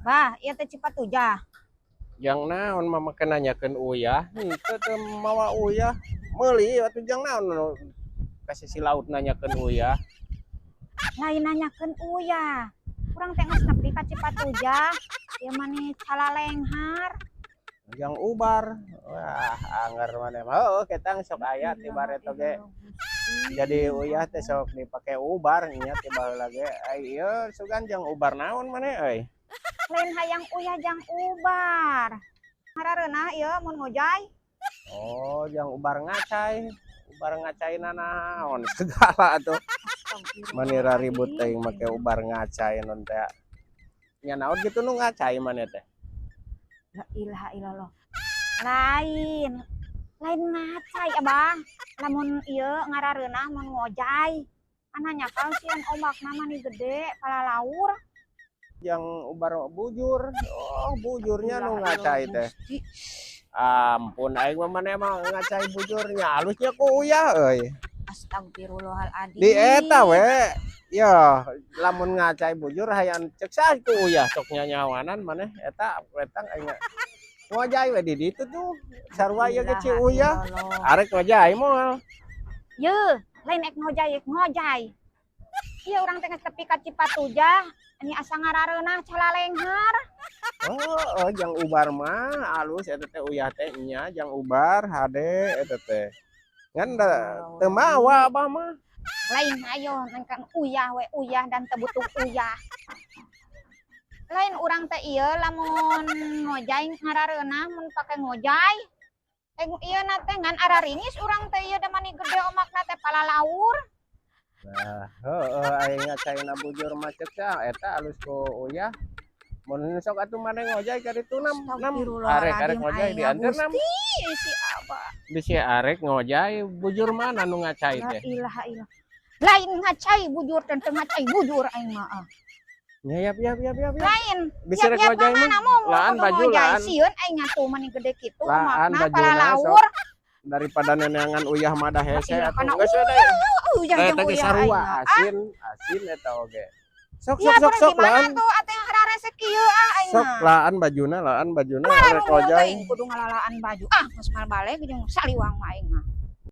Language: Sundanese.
Bah, ieu teh Cipatujah. Jang naon mah make nanyakeun uyah, henteu teu mawa uyah. Meuli atuh, jang naon nu ka sisi laut nanyakeun uyah? Lain nanyakeun uyah. Urang teh geus nepi ka Cipatujah. Ieu mah nih calalenghar. Jang ubar. Wah, anger maneh mah. Heueuh, ketang sok aya ti bareto ge. Jadi uyah teh sok dipake ubar nya ti baheula ge. Ai ieu sugan jang ubar naon maneh euy? Lain hayang uyah jang ubar. Ngarareunah ieu mun ngojay. Oh, jang ubar ngacai. Ubar ngacai naon segala atuh. Mani ribut teuing make ubar ngacai non teh. Nya naon kitu nu ngacai maneh teh? La ilaha illallah. Lain. Lain ngacai, Abah. Lamun ieu ngarareunah mun ngojay. Ananya kan sieun ombakna mah gede palalaur. Jang ubar bujur. Oh, bujurnya nu ngacai teh. Ampun, aing mah maneh mah ngacai bujurnya alusnya ku uyah euy. Astagfirullahaladzim. Di eta we. Ya, lamun ngacai bujur hayang cek saha ku uyah, sok nyanyawanan maneh eta wetang aing ngojay we di ditu tuh. Sarua ieu ge ci uyah. Arek ngojay moal? Ye, lain ek ngojay, ek ngojay. Iya, urang teh geus tepi ka Cipatujah, ini asa ngarareunah calalenghar. Oh, jang ubar mah alus eta teh, uyah teh nya jang ubar hade eta teh. Ngan da teu mawa abah mah. Lain ayo nangkan uyah we uyah dan teu butuh uyah. Lain, urang teh ieu lamun ngojay ngarareunah mun pake ngojay. Eh, ieu na teh ngan araringis urang teh ieu da mani gede ombakna teh palalaur. Nah, heeh, aing ngacaina bujur mah cek saha eta alus ku uyah. Mun sok atuh maneh ngojay ka ditu nam nam arek arek ngojay diantar nam. Gusti, si Abah. Bisi arek ngojay bujur mana nu ngacai La teh? Ilaha illallah. Lain ngacai bujur dan teu ngacai bujur aing mah, ah. Nya yap yap yap yap. Yap. Lain. Bisa rek Yap-yap ngojay mah. mana mau Laan kudu baju, ngojay laan. Sieun aing ngatuh mani gede kitu Laan makna bajuna palalaur. Daripada neneangan uyah mah da hese Iya, atuh. kana Geus we deh. uyah Eta jeung ge uyah sarua aing mah. Ah, asin, asin eta oge. Sok ya sok sok boleh sok gimana laan. Tuh atuh yang rarese kieu ah aing Sok mah. Laan bajuna, laan bajuna Mana arek ngojay. teuing kudu ngalalaan baju. Ah, geus mal balik jeung saliwang mah aing mah.